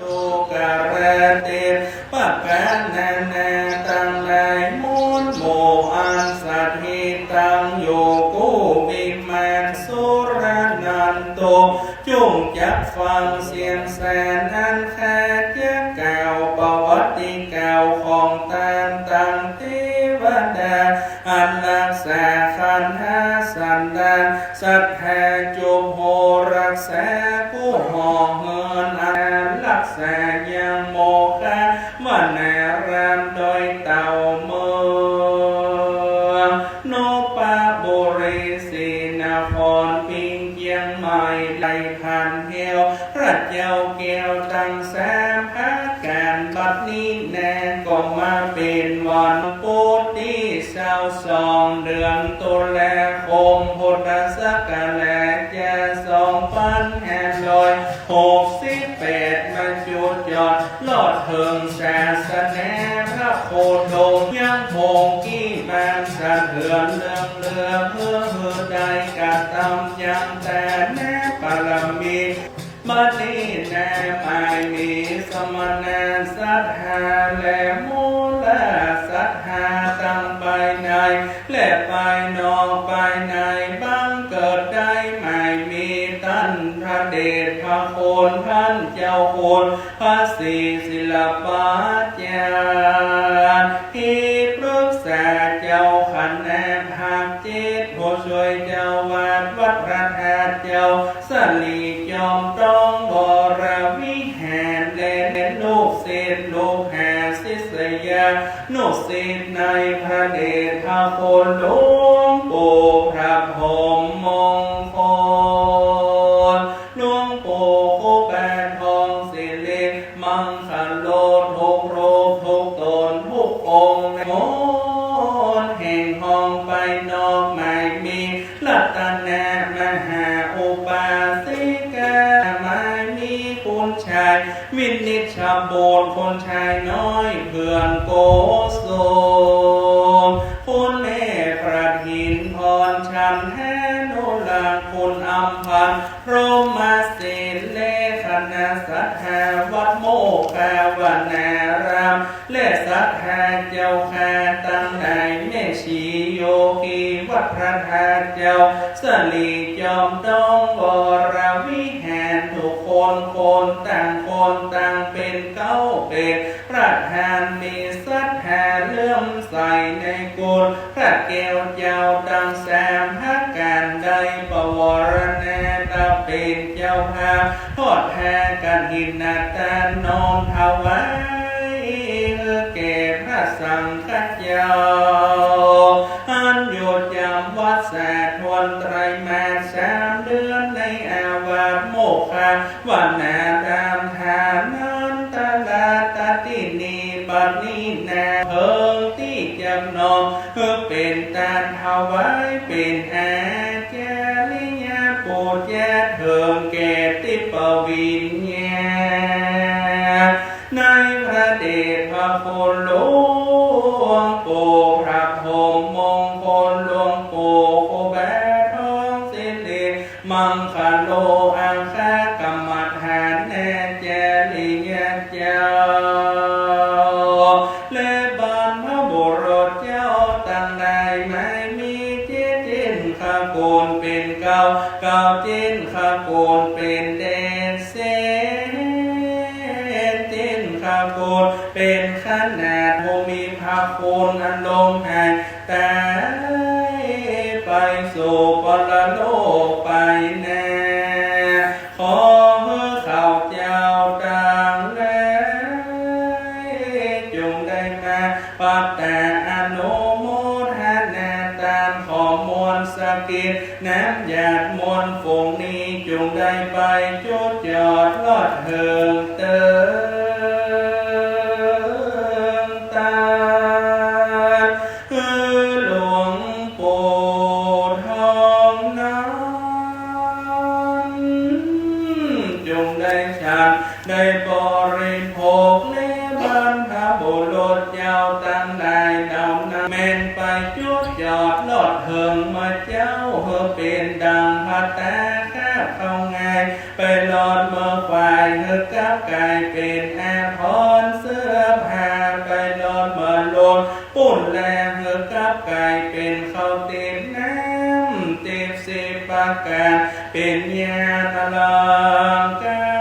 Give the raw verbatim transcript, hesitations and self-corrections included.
ดูกราเต ปะกานานา ตังหลายมวลหมู่อันสัตว์ฮีตังอยู่กู้วิมานสุรนันโต จุ่งจักฟังเสียงแสนอันข้าจักกล่าวประวัติกล่าวของตานตังเตวดา อันรักษาขันธสันดาน สัตธาจุบโหรักษากู้หอเฮือน อันรักษายังโมคคะวนารามดอยเต่าเมืองนพบุรีศรีนครปิงเจียงใหม่ไหลพันแฮว พระเจ้าแก้วตังสามพระการบัดนี้แน่ก็มาเป๋นวันปุธตี้ซาวสองเดือนตุลาคมพุทธศักราชจาสองปันห้าร้อยหกสิบแปด มาจุดยอดลอดเถิงศาสนาพระโคดมยังคงกี้บานสะเทือนเรืองเรือเพื่อหื้อได้กระตำยังแต่แน่ปารมี บัดนี้แน่หมายมีสมณะศรัทธาและมูลศรัทธาตังภายในและภายนอก ภายในบังเกิดได้หมายมีต้านพระเดชพระคุณต้านเจ้าคุณพระศรีศิลปาจารย์ ตี้ปรึกษาเจ้าคณะภาคเจ็ด ผู้ช่วยเจ้าอาวาสวัดพระธาตุเจ้า สลีจอมต้องวรวิหาร และลูกศิษย์ลูกหาศิษยานุศิษย์ในพระเดชพระคุณหลวงปู่พระพรหมมงคล หลวงปู่ครูบาทองสิริมังคโล ทุกรูปทุกต๋นทุกองค์ มนต์แห่งห้องภายนอกหมายมี รัตนมหาอุบาสิกา หมายมีคุณชายวินิจฉบูรณ์ คุณชายน้อยเพื่อนโกศล คุณแม่ประทินพร ฉันทานุรักษ์ คุณอำพันธ์ พรหมศิลป์ และคณะศรัทธาวัดโมคคาวนาราม และศรัทธาเจ้าข้าตังหลาย แม่ชีโยคีวัดพระธาตุเจ้า สลีจอมต้องวรวิหาร ทุกคนคนต่างคนต่างเป๋นเก๊าเป๋นประธาน มีศรัทธาเลื่อมใสในคุณพระแก้วเจ้าตังสามพระการ ได้ปวารณาตะเป๋นเจ้าภาพ ทอดผ้ากฐินทานน้อมถวายแก่พระสังฆเจ้า อันอยู่จำวัดสาทวนไตรมาสสามเดือนในอาวาสโมคคาวนาราม ฐานันตราตะตี้นี้ บัดนี้นาเถิงตี้จักน้อม หื้อเป๋นตานถวายเป๋นอาจาริยปูจาเถิงแก่ทิพวิญญาณ ในพระเดชพระคุณหลวงปู่พระพรหมมงคล หลวงปู่ครูบาทองสิริ มังคโล อัคคกรรมฐานอาจาริยเจ้า และบรรพบุรุษเจ้าตังหลาย หมายมีเจ็ดเจ้นขกูลเป๋นเก๊า เก๊าเจ้นขกูลเป๋นแดนเศษ เจ็ดเจ้นขกูลเป๋นขนาด ผู้มีพระคุณอันลมหาย ตายไปสู่ปรโลกไปนา ขอหื้อข้าเจ้าตังหลาย จงได้มาปัตตาอนุโมทนาตาน ขอมวลสะกิดน้ำหยาดมวลฝูงนี้ จงได้ไปจุดยอดลอดเถิงเติงตาน คือหลวงปู่ทองนั้น จงได้ฉันได้บริโภค และบรรพบุรุษเจ้าตังหลายเหล่านั้น แม่นไปจุดยอดลอดเถิงเมื่อเจ๊า หื้อเป๋นดังภัตตาคาบเข้าง่าย ไปรอดเมืองควาย หื้อกลับก๋ายเป๋นอาภรณ์เสื้อผ้าไปหลอมมาลง ปูนแลหื้อกลับก๋ายเป๋นข้าวเต็มน้ำ เต็มสิบประก๋าน เป๋นยาตะลองกา